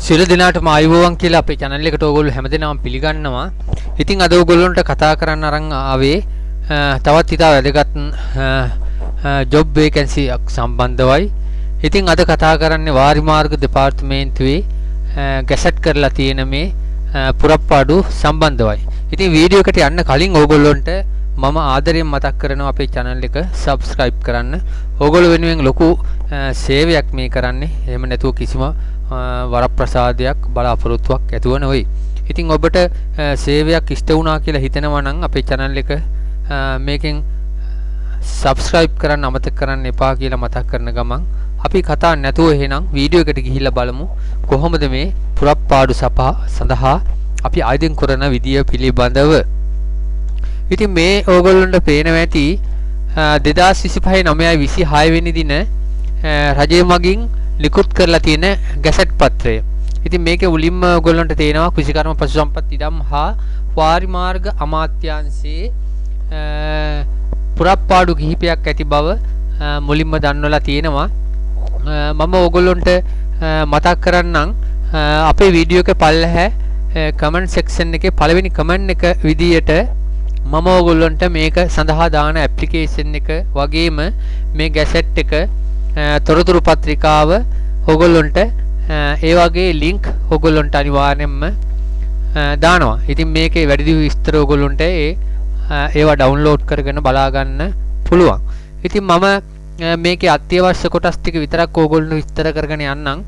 සියලු දෙනාටම ආයුබෝවන් කියලා අපේ channel එකට ඕගොල්ලෝ හැමදෙනාම පිළිගන්නවා. ඉතින් අද ඕගොල්ලන්ට කතා කරන්න අරන් ආවේ තවත් ඉතා වැදගත් ජොබ් වේකන්සි එකක් සම්බන්ධවයි. ඉතින් අද කතා කරන්නේ වාරි මාර්ග දෙපාර්තමේන්තුවේ ගැසට් කරලා තියෙන මේ පුරප්පාඩු සම්බන්ධවයි. ඉතින් වීඩියෝ එකට යන්න කලින් ඕගොල්ලන්ට මම ආදරයෙන් මතක් කරනවා අපේ channel එක subscribe කරන්න. ඕගොල්ලෝ වෙනුවෙන් ලොකු සේවයක් මේ කරන්නේ. එහෙම නැතුව කිසිම වරප්‍රසාදයක් බලාපොරොත්තුවක් ඇතුව නෙවෙයි. ඉතින් ඔබට සේවයක් ඉෂ්ට වුණා කියලා හිතෙනවා නම් අපේ channel එක මේකෙන් subscribe කරන්න අමතක කරන්න එපා කියලා මතක් කරන ගමන් අපි කතා නැතුව එහෙනම් වීඩියෝ එකට ගිහිල්ලා බලමු කොහොමද මේ පුරප්පාඩු සඳහා අපි ආයෝජන කරන විදිය පිළිබඳව. ඉතින් මේ ඕගොල්ලන්ට පේනවා ඇති 2025 9/26 වෙනි දින රජය මගින් නිකුත් කරලා තියෙන ගැසට් පත්‍රය. ඉතින් මේකේ උලින්ම ඔයගොල්ලන්ට තේනවා කෘෂිකර්ම පශු සම්පත් ඉඩම් හා වාරි මාර්ග අමාත්‍යාංශයේ පුරප්පාඩු කිහිපයක් ඇති බව මුලින්ම දන්වලා තියෙනවා. මම ඔයගොල්ලන්ට මතක් කරන්නම් අපේ වීඩියෝ එකේ පල්ලෙහා කමෙන්ට් සෙක්ෂන් එකේ පළවෙනි කමෙන්ට් එක විදියට මම ඔයගොල්ලන්ට මේක සඳහා දාන ඇප්ලිකේෂන් එක වගේම මේ ගැසට් එක තොරතුරු පත්‍රිකාව ඔයගොල්ලන්ට ඒ වගේ ලින්ක් ඔයගොල්ලන්ට අනිවාර්යයෙන්ම දානවා. ඉතින් මේකේ වැඩි විස්තර ඔයගොල්ලන්ට ඒවා ඩවුන්ලෝඩ් කරගෙන බලා ගන්න පුළුවන්. ඉතින් මම මේකේ අත්‍යවශ්‍ය කොටස් ටික විතරක් ඕගොල්ලෝ විස්තර කරගෙන යන්නම්.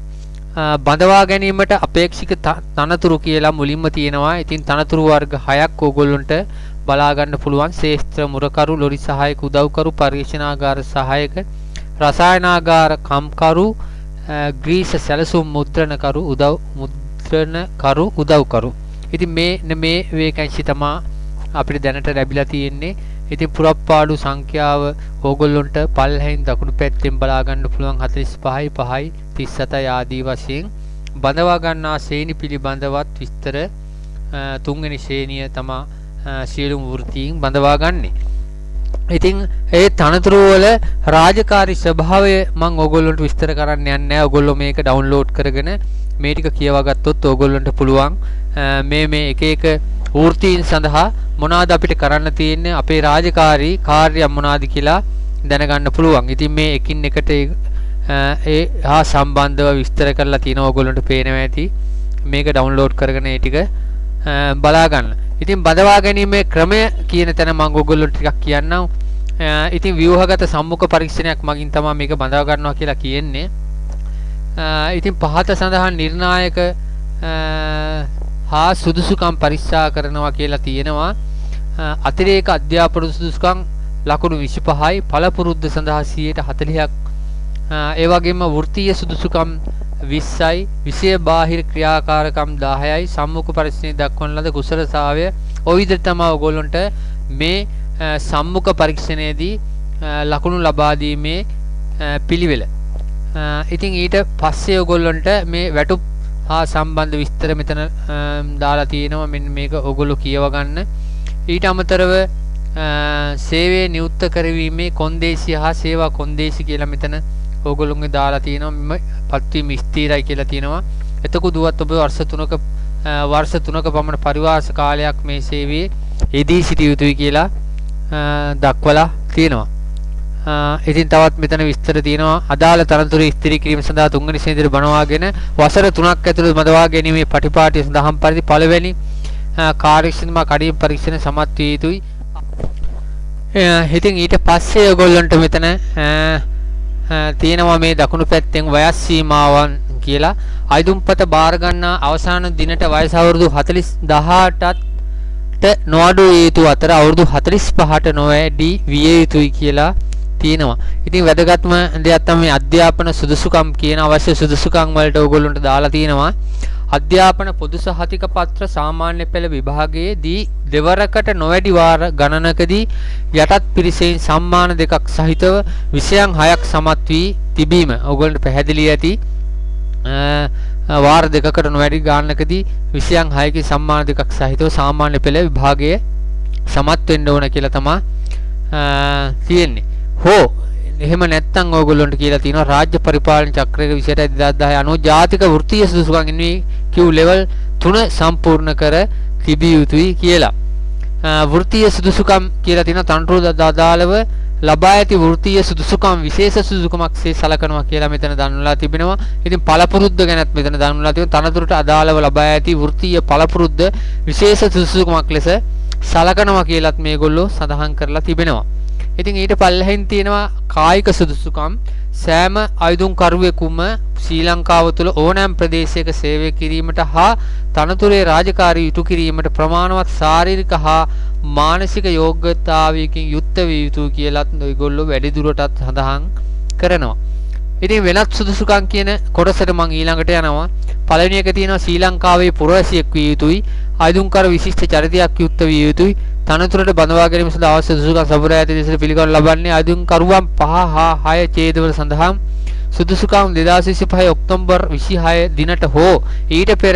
බඳවා ගැනීමට අපේක්ෂිත තනතුරු කියලා මුලින්ම තියෙනවා. ඉතින් තනතුරු වර්ග 6ක් ඕගොල්ලන්ට බලා ගන්න පුළුවන්. ශේෂ්ත්‍ර මුරකරු, ලොරි සහායක උදව්කරු, පර්යේෂණාගාර සහායක, රසායනාගාර කම්කරු, ග්‍රීස සැලසුම් මුද්‍රණකරු උදව් මුද්‍රණකරු උදව්කරු. ඉතින් මේ මේ වේකන්සි තමා අපිට දැනට ලැබිලා තියෙන්නේ. ඉතින් පුරප්පාඩු සංඛ්‍යාව ඕගොල්ලොන්ට පල්ලෙහින් දකුණු පැත්තෙන් බලා ගන්න පුළුවන් 45යි 5යි 37යි ආදී වශයෙන් බඳවා ගන්නා ශ්‍රේණි පිළිබඳවත් විස්තර තුන්වෙනි ශ්‍රේණිය තමා සියලුම වෘත්තීන් බඳවා ගන්නේ. ඉතින් ඒ තනතුරු වල රාජකාරී ස්වභාවය මම ඕගොල්ලොන්ට විස්තර කරන්න යන්නේ නැහැ. ඕගොල්ලෝ මේක ඩවුන්ලෝඩ් කරගෙන මේ ටික කියවා ගත්තොත් ඕගොල්ලන්ට පුළුවන් මේ මේ එක එක වෘත්තීන් සඳහා මොනවාද අපිට කරන්න තියෙන්නේ, අපේ රාජකාරී කාර්යය මොනවාද කියලා දැනගන්න පුළුවන්. ඉතින් මේ එකින් එකට ඒ හා සම්බන්ධව විස්තර කරලා තියෙනවා ඕගොල්ලන්ට පේනවා ඇති. මේක ඩවුන්ලෝඩ් කරගෙන ඒ ටික බලා ගන්න. ඉතින් බඳවා ගැනීමේ ක්‍රමය කියන තැන මම ඕගොල්ලන්ට ටිකක් කියන්නම්. ඉතින් ව්‍යුහගත සම්මුඛ පරීක්ෂණයක් මගින් තමයි මේක බඳවා ගන්නවා කියලා කියන්නේ. ඉතින් පහත සඳහන් නිර්ණායක හා සුදුසුකම් පරීක්ෂා කරනවා කියලා තියෙනවා. අතිරේක අධ්‍යාපන සුදුසුකම් ලකුණු 25යි, පළපුරුද්ද සඳහා 40ක්, ඒ වගේම වෘත්තීය සුදුසුකම් 20යි, විෂය බාහිර ක්‍රියාකාරකම් 10යි, සම්මුඛ පරීක්ෂණයේ දක්වන ලද කුසලතාවය. ඔය විදිහට තමයි ඔයගොල්ලන්ට මේ සම්මුඛ පරීක්ෂණයේදී ලකුණු ලබා දීමේ පිළිවෙල. ඉතින් ඊට පස්සේ ඔයගොල්ලන්ට මේ වැටුප් හා සම්බන්ධ විස්තර මෙතන දාලා තියෙනවා. මෙන්න මේක ඔයගොල්ලෝ කියව ගන්න. ඊට අමතරව සේවයේ නියුක්ත කරවීමේ කොන්දේසි හා සේවා කොන්දේසි කියලා මෙතන ඕගොල්ලොන්ගේ දාලා තියෙනවා. මෙම පත්වීම ස්ථිරයි කියලා තියෙනවා. එතකොට දුවත් ඔබ වර්ෂ 3ක පමණ පරිවාස කාලයක් මේ සේවයේ යෙදී සිටිය යුතුයි කියලා දක්වලා තියෙනවා. ඉතින් තවත් මෙතන විස්තර තියෙනවා. අදාළ තනතුරු ස්ථිර කිරීම සඳහා තුන්වෙනි ශ්‍රේණියට බණවාගෙන වසර 3ක් ඇතුළත බඳවා ගැනීමේ පටිපාටිය සඳහන් පරිදි පළවෙනි කාර්යක්ෂම කඩින් පරීක්ෂණ සමත් විය යුතුයි. ඉතින් ඊට පස්සේ ඔයගොල්ලන්ට මෙතන තියෙනවා මේ දකුණු පැත්තෙන් වයස් සීමාවන් කියලා. අයිදුම්පත බාර ගන්නා අවසාන දිනට වයස අවුරුදු 48ට නොඅඩු විය යුතු අතර අවුරුදු 45ට නොවැඩි විය යුතුයි කියලා තියෙනවා. ඉතින් වැදගත්ම දෙයක් තමයි අධ්‍යාපන සුදුසුකම් කියන අවශ්‍ය සුදුසුකම් වලට ඕගොල්ලන්ට දාලා තියෙනවා. අධ්‍යාපන පොදු සහතික පත්‍ර සාමාන්‍ය පෙළ විභාගයේදී දෙවරකට නොවැඩි වාර ගණනකදී යටත් පිරිසෙන් සම්මාන දෙකක් සහිතව විෂයන් 6ක් සමත් වී තිබීම. ඕගොල්ලන්ට පැහැදිලි ඇති වාර දෙකකට නොවැඩි ගානකදී විෂයන් 6කින් සම්මාන දෙකක් සහිතව සාමාන්‍ය පෙළ විභාගයේ සමත් වෙන්න ඕන කියලා තමයි තියෙන්නේ. හෝ එහෙම නැත්නම් ඕගොල්ලන්ට කියලා තියෙනවා රාජ්‍ය පරිපාලන චක්‍රයක 28 2010 අනුව ජාතික වෘත්තීය සුදුසුකම් NVQ level 3 සම්පූර්ණ කර තිබිය යුතුයි කියලා. වෘත්තීය සුදුසුකම් කියලා තියෙනවා තනතුරට අදාළව ලබා ඇති වෘත්තීය සුදුසුකම් විශේෂ සුදුසුකමක් සේ සලකනවා කියලා මෙතන දන්වලා තිබෙනවා. ඉතින් පළපුරුද්ද ගැනත් මෙතන දන්වලා තිබෙනවා. තනතුරට අදාළව ලබා ඇති වෘත්තීය පළපුරුද්ද විශේෂ සුදුසුකමක් ලෙස සලකනවා කියලත් මේගොල්ලෝ සඳහන් කරලා තිබෙනවා. ඉතින් ඊට පල්ලෙහින් තියෙනවා කායික සුදුසුකම්. සෑම අයදුම්කරුවෙකුම ශ්‍රී ලංකාව තුළ ඕනෑම ප්‍රදේශයක සේවය කිරීමට හා තනතුරේ රාජකාරී ඉටු කිරීමට ප්‍රමාණවත් ශාරීරික හා මානසික යෝග්‍යතාවයකින් යුක්ත විය යුතුයි කියලත් ඔයගොල්ලෝ වැඩිදුරටත් සඳහන් කරනවා. ඉතින් වෙනත් සුදුසුකම් කියන කොටසට මං ඊළඟට යනවා. පළවෙනි එක තියෙනවා ශ්‍රී ලංකාවේ පුරවැසියෙක් විය යුතුයි. අයදුම්කරු විශිෂ්ට චරිතයක් යුක්ත විය යුතුයි. තනතුරට බඳවා ගැනීම සඳහා අවශ්‍ය සුදුසුකම් සපුරා ඇති ලෙස පිළිගනු ලබන්නේ අයදුම්කරුවන් 5 හා 6 ඡේදවල සඳහන් සුදුසුකම් 2025 ඔක්තෝබර් 26 දිනට හෝ ඊට පෙර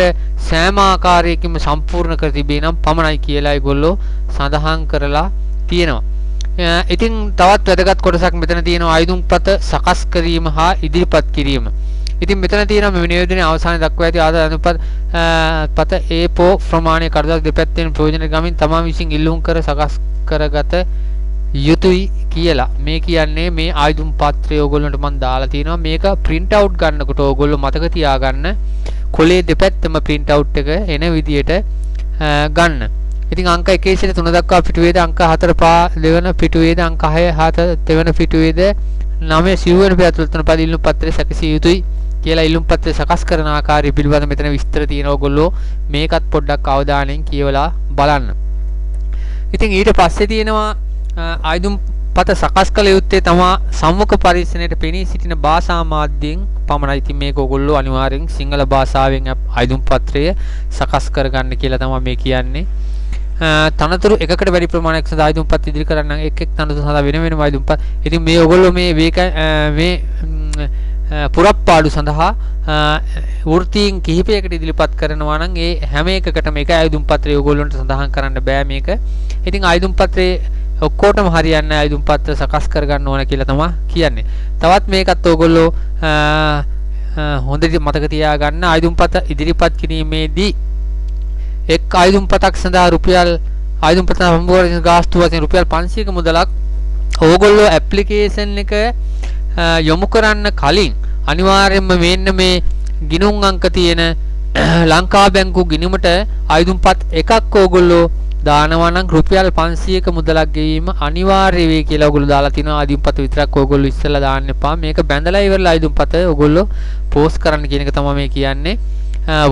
සෑම ආකාරයකින්ම සම්පූර්ණ කර තිබේ නම් පමණයි කියලා ඒගොල්ලෝ සඳහන් කරලා තියෙනවා. ඉතින් තවත් වැදගත් කොටසක් මෙතන තියෙනවා ආයුධපත සකස් කිරීම හා ඉදිරිපත් කිරීම. ඉතින් මෙතන තියෙනවා මේ නියෝජනයේ අවසානයේ දක්වා ඇති ආදාය අනුපත පත A4 ප්‍රමාණය කඩදාසි දෙපැත්තෙන් ප්‍රයෝජන ගමින් තමන් විසින් ඉල්ලුම් කර සකස් කරගත යුතුයි කියලා. මේ කියන්නේ මේ ආයුධ පත්‍රය ඕගොල්ලන්ට මම දාලා තියෙනවා. මේක ප්‍රින්ට් අවුට් ගන්නකොට ඕගොල්ලෝ මතක තියාගන්න කොලේ දෙපැත්තම ප්‍රින්ට් අවුට් එක එන විදියට ගන්න. ඉතින් අංක 1 සිට 3 දක්වා පිටුවේද අංක 4 5 දෙවන පිටුවේද අංක 6 7 දෙවන පිටුවේද 9 සිව්වන පිටු ඇතුළත් වන පද ඉල්ලුම් පත්‍රය සැකසිය යුතුයි කියලා ඉල්ලුම් පත්‍රය සකස් කරන ආකාරය පිළිබඳ මෙතන විස්තර තියෙනවා. ඔයගොල්ලෝ මේකත් පොඩ්ඩක් අවධානයෙන් කියවලා බලන්න. ඉතින් ඊට පස්සේ තියෙනවා ආයුධ පත සකස් කළ යුත්තේ තමා සම්මුඛ පරීක්ෂණයට පෙනී සිටින භාෂා මාධ්‍යයෙන් පමණයි. ඉතින් මේක ඔයගොල්ලෝ අනිවාර්යෙන් සිංහල භාෂාවෙන් ආයුධ පත්‍රය සකස් කරගන්න කියලා තමයි මේ කියන්නේ. තනතුරු එකකට වැඩි ප්‍රමාණයක් සඳහා ආයුධ පත් ඉදිරි කරන්න එක් එක් තනතුරු සඳහා වෙන වෙනම ආයුධ පත්. ඉතින් මේ ඔයගොල්ලෝ මේ මේ පුරප්පාඩු සඳහා වෘත්තීන් කිහිපයකට ඉදිරිපත් කරනවා නම් ඒ හැම එකකටම එක ආයුධ පත්‍රය ඔයගොල්ලන්ට සඳහන් කරන්න බෑ මේක. ඉතින් ආයුධ පත්‍රයේ ඔක්කොටම හරියන්නේ ආයුධ පත්‍ර සකස් කරගන්න ඕන කියලා තමයි කියන්නේ. තවත් මේකත් ඔයගොල්ලෝ හොඳට මතක තියාගන්න. ආයුධ පත ඉදිරිපත් කිරීමේදී එක් ආයුධ පතක් සඳහා රුපියල් ආයුධ පත සම්බෝධන ගාස්තු වශයෙන් රුපියල් 500ක මුදලක් ඕගොල්ලෝ ඇප්ලිකේෂන් එක යොමු කරන්න කලින් අනිවාර්යයෙන්ම මෙන්න මේ ගිණුම් අංක තියෙන ලංකා බැංකු ගිණුමට ආයුධ පත් එකක් ඕගොල්ලෝ දානවා නම් රුපියල් 500ක මුදලක් ගෙවීම අනිවාර්ය වෙයි කියලා ඔයගොල්ලෝ දාලා තිනවා. ආයුධ පත විතරක් ඔයගොල්ලෝ ඉස්සෙල්ලා දාන්න එපා. මේක බැඳලා ඉවරලා ආයුධ පත ඔයගොල්ලෝ පෝස්ට් කරන්න කියන එක තමයි මේ කියන්නේ.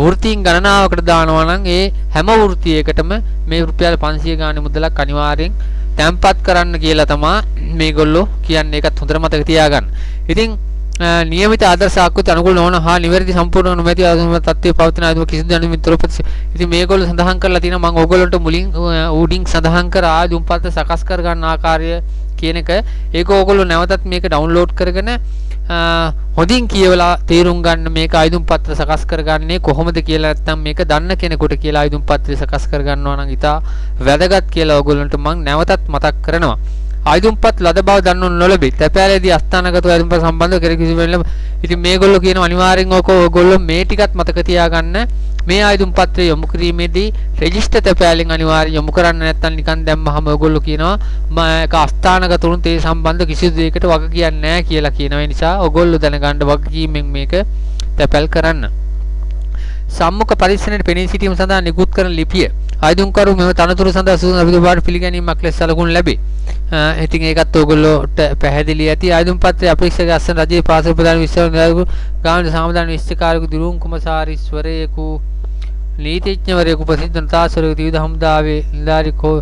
වෘත්තීන් ගණනාවකට දානවා නම් ඒ හැම වෘත්තියකටම මේ රුපියල් 500 ගානේ මුදලක් අනිවාර්යෙන් තැන්පත් කරන්න කියලා තමයි මේගොල්ලෝ කියන්නේ. ඒකත් හොඳට මතක තියාගන්න. ඉතින් නියමිත ආදර්ශ ආකෘති අනුකූල නොවන හා නිවැරදි සම්පූර්ණ නොමැති ආගමික තත්ත්වයේ පවතින ආයුධ කිසිදු දැනුමින් තොර ඉතින් මේගොල්ලෝ සඳහන් කරලා තියෙනවා. මම ඕගොල්ලන්ට මුලින් උඩින් සඳහන් කර ආයුධ පත්‍ර සකස් කර ගන්න ආකාරය කියන එක. ඒක ඕගොල්ලෝ නැවතත් මේක ඩවුන්ලෝඩ් කරගෙන හොඳින් කියවලා තේරුම් ගන්න මේක ආයුධ පත්‍ර සකස් කරගන්නේ කොහොමද කියලා. නැත්නම් මේක දන්න කෙනෙකුට කියලා ආයුධ පත්‍රය සකස් කරගන්නවා නම් ඉතා වැදගත් කියලා ඕගොල්ලන්ට මම නැවතත් මතක් කරනවා. ආයුධපත් ලද බව දන්වනු නොලැබේ. තැපෑලේදී අස්ථානගත ආයුධපත් සම්බන්ධව කෙරෙහි කිසි වෙන ඉතින් මේගොල්ලෝ කියන අනිවාර්යෙන් ඕක ඔයගොල්ලෝ මේ ටිකත් මතක තියාගන්න. මේ ආයුධ පත්‍රය යොමු කිරීමේදී රෙජිස්ටර් තැපෑලෙන් අනිවාර්යෙන් යොමු කරන්න නැත්නම් නිකන් දැම්මහම ඔයගොල්ලෝ කියනවා මම ඒක අස්ථානගත වුණොත් ඒ සම්බන්ධ කිසිදු දෙයකට වග කියන්නේ නැහැ කියලා කියනවා. ඒ නිසා ඔයගොල්ලෝ දැනගන්න වගකීමෙන් මේක තැපැල් කරන්න. සම්මුඛ පරීක්ෂණයට පෙනී සිටීම සඳහා නිකුත් කරන ලිපිය ආයුධකරු මෙම තනතුරු සඳහා සුදුසු අභිදෝපාට පිළිගැනීමක් ලෙස සලකුණු ලැබේ. ඉතින් ඒකත් ඔයගොල්ලෝට පැහැදිලි ඇති. ආයුධ පත්‍රයේ අපේක්ෂක අස්සන රජයේ පාසල් ප්‍රධාන විශ්වවිද්‍යාලයක ගාමිණී සාමදාන විශ්වකාරයෙකු දිරුම් කුමසාරිස්වරයෙකු නීතිඥවරයෙකු ප්‍රසිද්ධ නතාස්වරයෙකු විවිධ හමුදාවේ නිලධාරියෙකු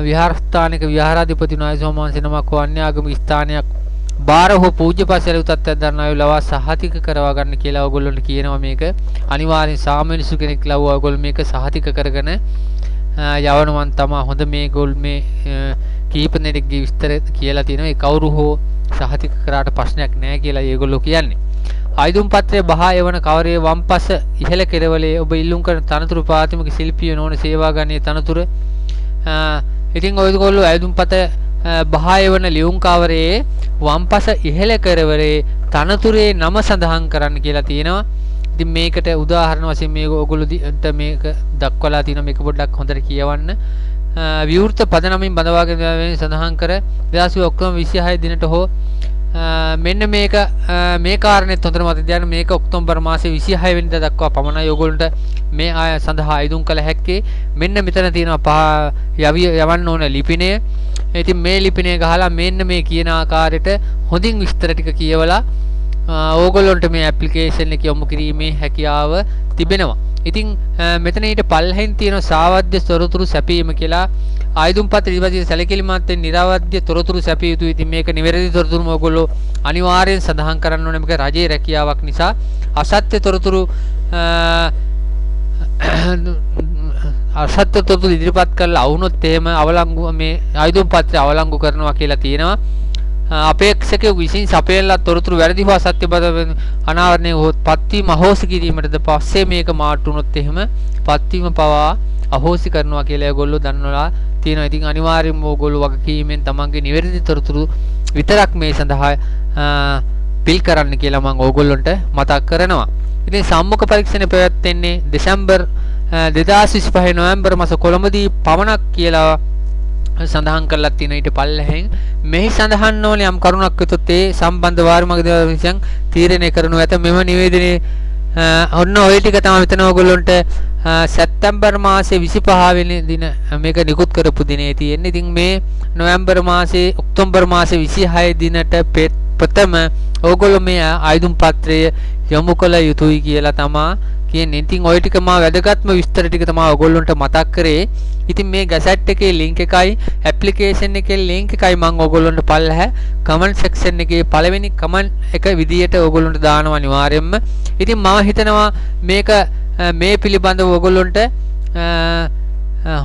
විහාරස්ථානික විහාරාධිපති නාය සෝමවංශ නමක් හෝ අන්‍ය ආගමික ස්ථානයක් බාර හෝ පූජ්‍ය පසල තත්ත්වයක් දරන අය ලවා සහතික කරවා ගන්න කියලා ඔයගොල්ලන්ට කියනවා. මේක අනිවාර්යෙන් සාමාන්‍ය කෙනෙක් ලව්වා ඔයගොල්ලෝ මේක සහතික කරගෙන යවනවන් තමා හොඳ. මේගොල්ලෝ මේ කීප දෙනෙක්ගේ විස්තර කියලා තියෙනවා. ඒ කවුරු හෝ සහතික කරාට ප්‍රශ්නයක් නෑ කියලා ඒගොල්ලෝ කියන්නේ. ආයුධ පත්‍රය බහා එවන කවරේ වම්පස ඉහළ කෙළවරේ ඔබ ඉල්ලුම් කරන තනතුරු ප්‍රාථමික ශිල්පීය නොවන සේවා ගණයේ තනතුර. ඉතින් ඔයගොල්ලෝ ආයුධ පත බහා එවන ලියුම් කවරයේ වම්පස ඉහළ කෙළවරේ තනතුරේ නම සඳහන් කරන්න කියලා තියෙනවා. ඉතින් මේකට උදාහරණ වශයෙන් මේ ඔයගොල්ලෝට මේක දක්වලා තියෙනවා. මේක පොඩ්ඩක් හොඳට කියවන්න. විවෘත පදනමින් බඳවාගෙන සඳහන් කර 2020 ඔක්තෝබර් 26 දිනට හෝ මෙන්න මේක මේ කාරණෙත් හොඳට මතක තියාගන්න. මේක ඔක්තෝබර් මාසේ 26 වෙනිදා දක්වා පමණයි ඔයගොල්ලන්ට මේ ආය සඳහා අයදුම් කළ හැක්කේ. මෙන්න මෙතන තියෙනවා යවන්න ඕන ලිපිනය. ඉතින් මේ ලිපිනය ගහලා මෙන්න මේ කියන ආකාරයට හොඳින් විස්තර ටික කියවලා ඕගොල්ලන්ට මේ ඇප්ලිකේෂන් එක යොමු කිරීමේ හැකියාව තිබෙනවා. ඉතින් මෙතන ඊට පල්ලෙහින් තියෙන සාවද්‍ය තොරතුරු සැපයීම කියලා ආයුධම් පත්‍ර ඉදිරිපත් සැලකිලිමත් වෙන්න නිරවද්‍ය තොරතුරු සැපිය යුතුයි. ඉතින් මේක නිවැරදි තොරතුරුම ඔයගොල්ලෝ අනිවාර්යෙන් සඳහන් කරන්න ඕනේ. මේක රජයේ රැකියාවක් නිසා අසත්‍ය තොරතුරු අසත්‍ය තොරතුරු ඉදිරිපත් කරලා වුණොත් එහෙම අවලංගු මේ ආයුධම් පත්‍රය අවලංගු කරනවා කියලා තියෙනවා. අපේක්ෂකයෙකු විසින් සපයන ලද තොරතුරු වැරදි හෝ අසත්‍ය බව අනාවරණය වුවහොත් පත්වීම අහෝසි කිරීමටද පස්සේ මේක මාට්ටු වුණොත් එහෙම පත්වීම පවා අහෝසි කරනවා කියලා ඒගොල්ලෝ දන්වලා තියෙනවා. ඉතින් අනිවාර්යයෙන්ම ඕගොල්ලෝ වගකීමෙන් තමන්ගේ නිවැරදි තොරතුරු විතරක් මේ සඳහා පිල් කරන්න කියලා මම ඕගොල්ලොන්ට මතක් කරනවා. ඉතින් සම්මුඛ පරීක්ෂණය පැවැත්වෙන්නේ දෙසැම්බර් 2025 නොවැම්බර් මාස කොළඹදී පමණක් කියලා සඳහන් කරලා තියෙන ඊට පල්ලෙහෙන් මෙහි සඳහන් නොවන යම් කරුණක් වෙතොත් ඒ සම්බන්ධ වාරිමාර්ග විසින් තීරණය කරනු ඇත. මෙම නිවේදනයේ ඔන්න ඔය ටික තමයි මෙතන ඔයගොල්ලන්ට සැප්තැම්බර් මාසේ 25 වෙනි දින මේක නිකුත් කරපු දිනේ තියෙන්නේ. ඉතින් මේ නොවැම්බර් මාසේ ඔක්තෝබර් මාසේ 26 දිනට ප්‍රථම ඔයගොල්ලෝ මේ ආයුධම් පත්‍රය යොමු කළ යුතුයි කියලා තමා කියන්නේ. ඉතින් ඔය ටික මා වැදගත්ම විස්තර ටික තමා ඔයගොල්ලන්ට මතක් කරේ. ඉතින් මේ ගැසට් එකේ ලින්ක් එකයි ඇප්ලිකේෂන් එකේ ලින්ක් එකයි මම ඔයගොල්ලන්ට පල්ලහැ කමෙන්ට් සෙක්ෂන් එකේ පළවෙනි කමෙන්ට් එක විදියට ඔයගොල්ලන්ට දානවා අනිවාර්යයෙන්ම. ඉතින් මම හිතනවා මේක මේ පිළිබඳව ඔයගොල්ලන්ට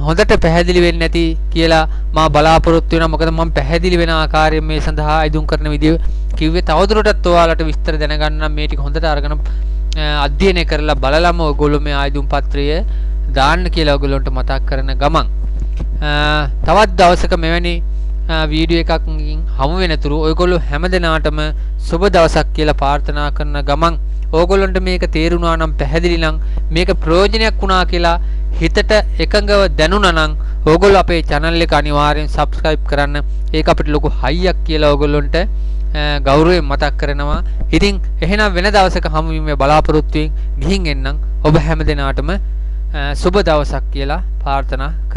හොඳට පැහැදිලි වෙන්නේ නැති කියලා මා බලාපොරොත්තු වෙනවා. මොකද මම පැහැදිලි වෙන ආකාරයෙන් මේ සඳහා අයදුම් කරන විදිය කිව්වේ. තවදුරටත් ඔයාලට විස්තර දැනගන්න නම් මේ ටික හොඳට අරගෙන අධ්‍යයනය කරලා බලලම ඔයගොල්ලෝ මේ ආයුධම් පත්‍රය දාන්න කියලා ඔයගොල්ලන්ට මතක් කරන ගමන් තවත් දවසක මෙවැනි වීඩියෝ එකකින් හමු වෙනතුරු ඔයගොල්ලෝ හැමදෙනාටම සුබ දවසක් කියලා ප්‍රාර්ථනා කරන ගමන් ඕගොල්ලන්ට මේක තේරුණා නම් පැහැදිලි නම් මේක ප්‍රයෝජනයක් වුණා කියලා හිතට එකඟව දැනුණා නම් ඕගොල්ලෝ අපේ channel එක අනිවාර්යෙන් subscribe කරන්න. ඒක අපිට ලොකු හයියක් කියලා ඕගොල්ලන්ට ගෞරවයෙන් මතක් කරනවා. ඉතින් එහෙනම් වෙන දවසක හමු වීමේ බලාපොරොත්තුවෙන් ගිහින් එන්නම්. ඔබ හැම දෙනාටම සුබ දවසක් කියලා ප්‍රාර්ථනා කරනවා.